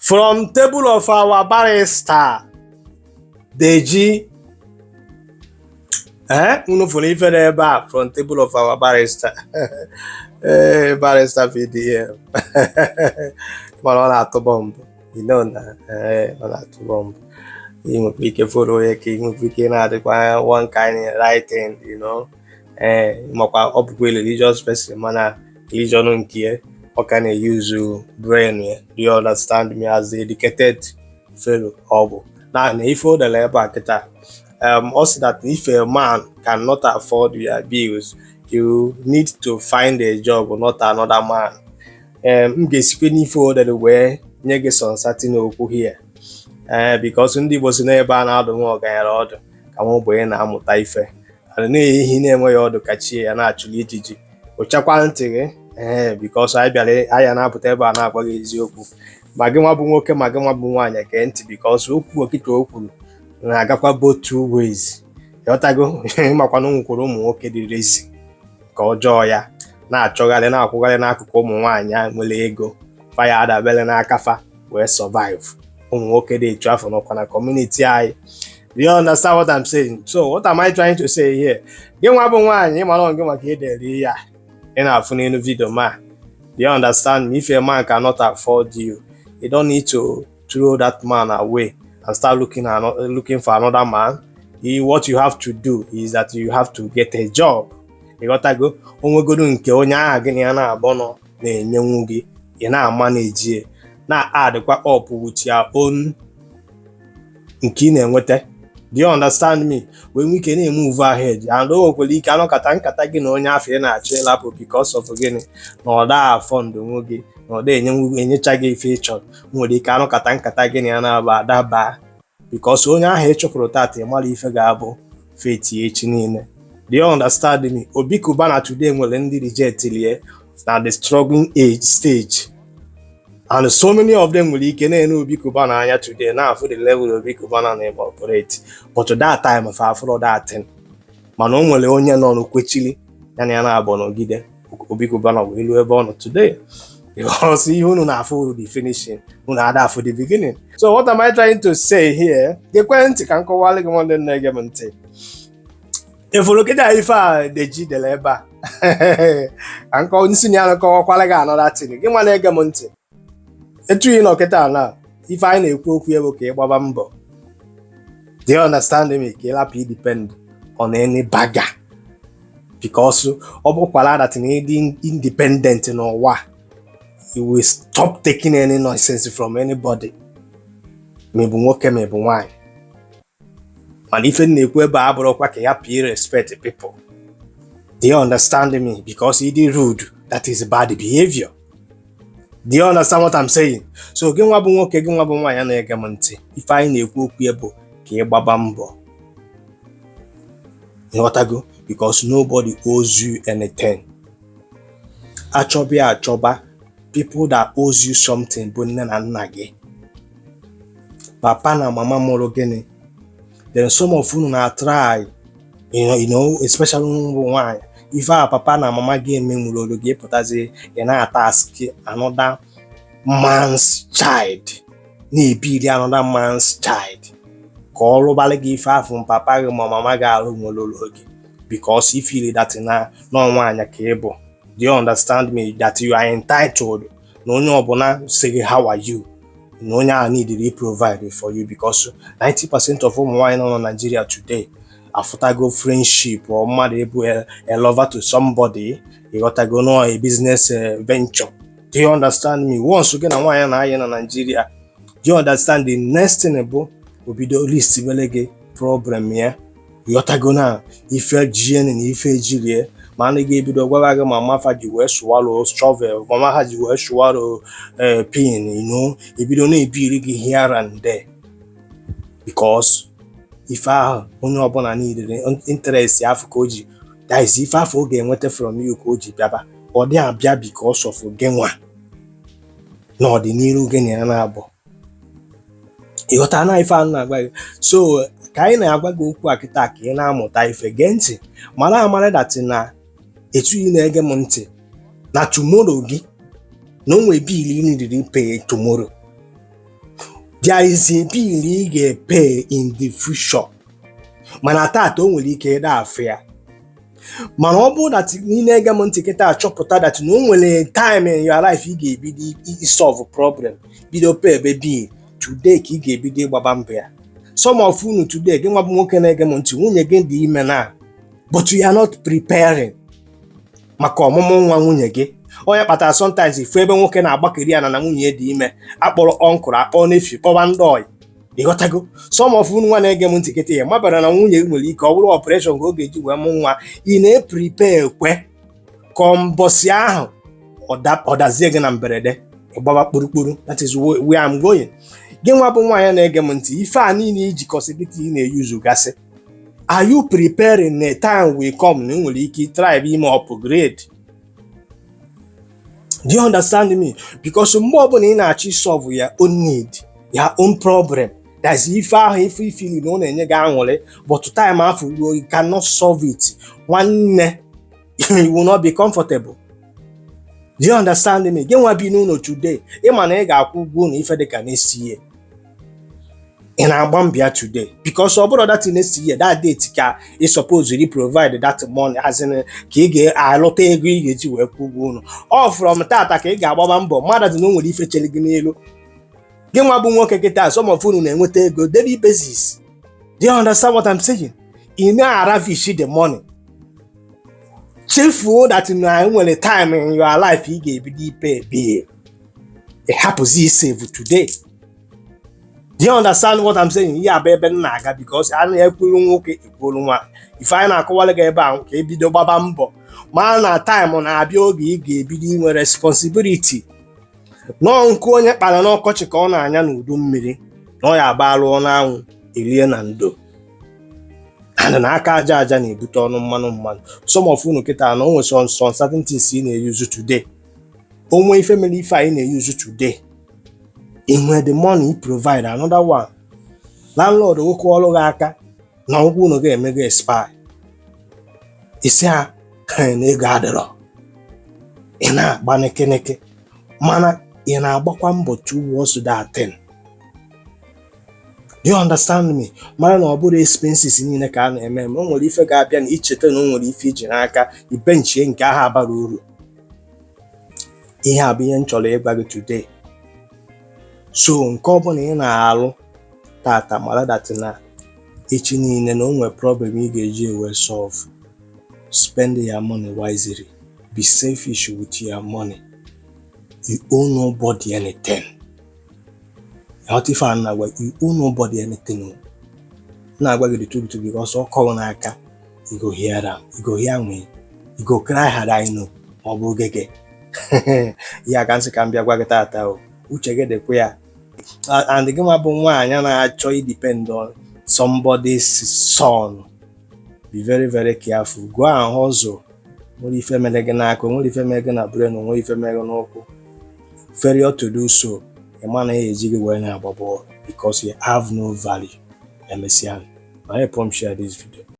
From table of our barrister Deji. Eh, unu fụrụ ife n'ebe a, from table of our barrister. Ee, barrister VDM. Mana ọ na-atụ bọmbụ. You know na ee, ọ na-atụ bọmbụ. Ị nwekwa ike follow ya ka ị nwekwa ike na-adịkwa one kind writing. Ee, makwa ọ bụkwa religious person, mana religion nke ya, ọ ka na-use brain ya. Do you understand me? As the educated fellow ọ bụ. Na ife o dere ebe a kịta, ọ sị that if a man cannot afford your bills, you need to find a job, not another man. M ga-esikwe n'ife o dere wee nye gị some certain okwu here. Ee, because ndị Igbo si n'ebe a na-adụ nwa ọganyara ọdụ ka nwa ogbenye na-amụta ife. Ana na-ehi na-enweghị ọdụ ka chi ya na-achụli ijiji. Ụchakwa ntị gị, ee, because anyị bịara anyị na-apụta ebe a na-agwa gị eziokwu. Ma gị nwa bụ nwoke, ma gị nwa bụ nwaanyị, gee ntị, because okwu okike o kwuru na-agakwa both two ways. Ịghọtago? Ịmakwa na o nwekwara ụmụ nwoke dị lazy ka ọjọọ ya na-achọgharị na-akwụgharị n'akụkụ ụmụ nwaanyị a nwere ego fa ya adabere n'aka fa wee survive. Ụmụ nwoke dị etu afọ nọkwa na community anyị. Do you understand what I'm saying? So what am I trying to say here? Gị nwa bụ nwaanyị, ịmara gị maka edere ihe a ị na-afụ n'elu video ma. Do you understand me? If a man cannot afford you, you don't need to throw that man away and start looking for another man. What you have to do is that you have to get a job. Ịghọtago? Onwegodu nke onye ahụ gị na ya na-abụ nọ na-enyenwu gị, ị na-ama na-ejie na-addkwa up with your own nke ị na-enweta. Do you understand me? Wee nwee ike na-emove ahead, and o nwekwara ike anọkọta nkata gị na onye afọ ị na-achọ ịlapụ because of gịnị? Na ọ daa afọ ndụ nwe gị, na ọ da enyenwu enyecha gị ife ị chọrọ. Nwere ike anọkọta nkata gị na ya na-aba adaba, because onye ahụ ị chụpụrụ tata, ị mara ife ga-abụ fate echi niile. Do you understand me? Obi Cubana today nwere ndị reject lie na the struggling age stage, and so many of them nwere ike na-ene Obi Cubana anya today, na-afụ the level Obi Cubana na-eme operate, but that time fa afụrụ that thing. Mana o nwere onye nọ n'okwechili ya na ya na-abụ nọgide, Obi Cubana wee ruo ebe ọ nọ today, because ihe unu na-afụ the finishing, unu ada afụ the beginning. So what am I trying to say here? Gekwe ntị ka m kọwalụ gị. Nwanne, na-ege m ntị, ifuru kịta ife a Deji dere ebe a ka nkọ nsi na ya kọwakwala gị another thing. Gị nwa na-ege m ntị, etu ị nọ kịta na ife anyị na-ekwu okwu ya bụ ka ị gbaba mbọ. Do you understand me? Ka ị lapụ depend on any bagger, because ọ bụkwara that na ịdị independent n'ụwa, you will stop taking any nonsense from anybody, ma ị bụ nwoke, ma ị bụ nwaanyị. Mana ife m na-ekwu ebe a abụrụkwa ka ya pay respect people. Do you understand me? Because ịdị rude, that is bad behavior. Do you understand what I'm saying? So gị nwa bụ nwoke, gị nwa bụ nwaanyị na-ege m ntị, ife anyị na-ekwu okwu ya bụ ka ị gbaba mbọ. Nghọtago? Because nobody owes you anything. Achọba ya achọba, people that owes you something bụ nne na nna gị, papa na mama mụrụ gịnị. Then some of unu na try, especially ụmụ nwaanyị, ife a papa na mama gị emenwuru gị, pụtazi ị na-atask another man's child, na-ebiri another man's child ka ọ rụbalị gị ife afụ papa gị ma mama gị alụ nwere gị, because if you that na nọ nwaanyị ka ị bụ. Do you understand me? That you are entitled na onye ọbụla sị gị, "How are you?" na onye ahụ need provide for you, because 90% of ụmụ nwaanyị nọ na Nigeria today afụtago friendship or mmadụ ịbụ a lover to somebody, ịghọtago, no a business venture. Do you understand me? Once gị na nwaanyị na-ayị na Nigeria, do you understand, the next thing bụ obido list wele gị problem ya. Ịghọtago? Na ife jien na ife ejirie ma anaghị ga-ebido gwara gị ma mafa ji wee swallow shovel, mama ha ji wee swallow pin, ebido na-ebiri gị here and there, because ife ahụ onye ọbụla niile interest afọ ka o ji, that is ife afọ ọ ga-enweta from you ka o ji bịaba. Ọ dị abịa because of gị nwa n'ọdịnihu gị na ya na-abụ. Ịghọta na ife a na-agwa gị? So ka anyị na-agwa gị okwu a kịta ka ị na-amụta ife. Gee ntị, mara amara that na etu ị na-ege m ntị na tomorrow gị na o nwee bill ị nidiri pay tomorrow. There is a bill ị ga-pay in the future, mana tata o nwere ike ịda afụ ya. Mana ọ bụrụ that ị na-ege m ntị kịta, achọpụta that na o nwere time in your life ị ga-ebido isolve problem, bido pay ebe bill today, ka ị ga-ebido ịgbaba mbọ ya. Some of unu today, gị nwa bụ nwoke na-ege m ntị, nwunye gị dị ime na, but you are not preparing maka ọmụmụ nwa nwunye gị. Onye kpatara sometimes ifu ebe nwoke na-agbakeri ya na nwunye dị ime, akpọrọ uncle, akpọ nephew, kpọwa ndị ọyị. Ịghọtago? Some of unu nwa na-ege m ntị kịta, ya mabara na nwunye gị nwere ike ọ bụrụ operation ka ọ ga-eji wee mụ nwa. Ị na-eprepare ekwe ka mbọsị ahụ ọ dazie gị na mberede, ịgbaba kpurukpuru. That is where I'm going. Gị nwa bụ nwaanyị na-ege m ntị, ife a niile ijikọsị kịta ị na-eyuzu gasị, are you preparing na time will come na ị nwere ike try ime upgrade? Do you understand me? Because mgbe ọbụla ị na-achọ solve your own need, your own problem, that's ife ahụ ife ifili na ọ na-enye gị aṅụrị, but time afọ ruo, you cannot solve it, nwanne, you will not be comfortable. Do you understand me? Gị nwa bi n'ụlọ today, ị ma na ị ga-akwụ ụgwọ ụlọ ife dịka next year. Ị na-agba mbịa today because ọ bụrụ that next year, that date ka ị suppose to provide that money, as in ka ị ga-alụta ego ị ga-eji wee kwụ ụgwọ ụlọ. Ọ from tata ka ị ga-agbaba mbọ mmadụ dị na o nwere ife chere gị n'elu. Gị nwa bụ nwoke kịta, some of unu na-enweta ego daily basis. Do you understand what I'm saying? Ị na-aravish the money, chefuo that na enwere time in your life ị ga-ebido ipay bill, ị hapụzi save today. Do you understand what I'm saying? Ihe abụ ebe m na-aga because a na-ekwuru nwoke, ekwuru nwaanyị. Ife anyị na-akọwara gị ebe a ka ebido gbaba mbọ ma na time na-abịa oge ị ga-ebido inwe responsibility. Nọọ nkụ onye kpara n'ọkọchị ka ọ na-anya n'udu mmiri na ọ ya agba alụọ n'anwụ erie na ndo, and na aka aja aja na-ebute ọnụ mmanụ mmanụ. Some of unu kịta na o nwere some certain things ị na-eyuzu today, onwe ife mere ife anyị na-eyuzu today, ị nwere the money provide another one. Landlord nwoke ọrụ gị aka na ụgwọ unu ga-eme gị expire, isi ha na ego adịrọ, ị na-agba nịkịnịkị, mana ị na-agbakwa mbọ towards that thing. Do you understand me? Mara na ọ bụrụ expenses niile ka a na-eme eme. O nwere ife ga-abịa na icheta na o nwere ife iji n'aka ibenchie nke ahụ abara uru. Ihe a bụ ihe m chọrọ ịgwa gị today. So nke ọbụla ị na-alụ tata, mara that na echi niile na o nwere problem ị ga-eji wee solve. Spend your money wisely. Be selfish with your money. You owe nobody anything. Ghọta ife a na-agwa you? Owe nobody anything o. M na-agwa gị the truth because ọ kọrọ n'aka. You go hear am, you go hear me, you go cry had I know. Ma ọ bụ oge gị ihe aka nsị ka m bịa gwa gị tata o, uche gị dịkwa ya. And gị nwa bụ nwaanyị na-achọ idepend on somebody's son, be very very careful. Go and hustle. Nwere ife mere gị n'aka, nwere ife mere gị na brain, nwere ife mere gị n'ụkwụ. Failure to do so, ị ma na ya eji gị wee na-agba bọọlụ because you have no value. Emesịa, ma help m share this video.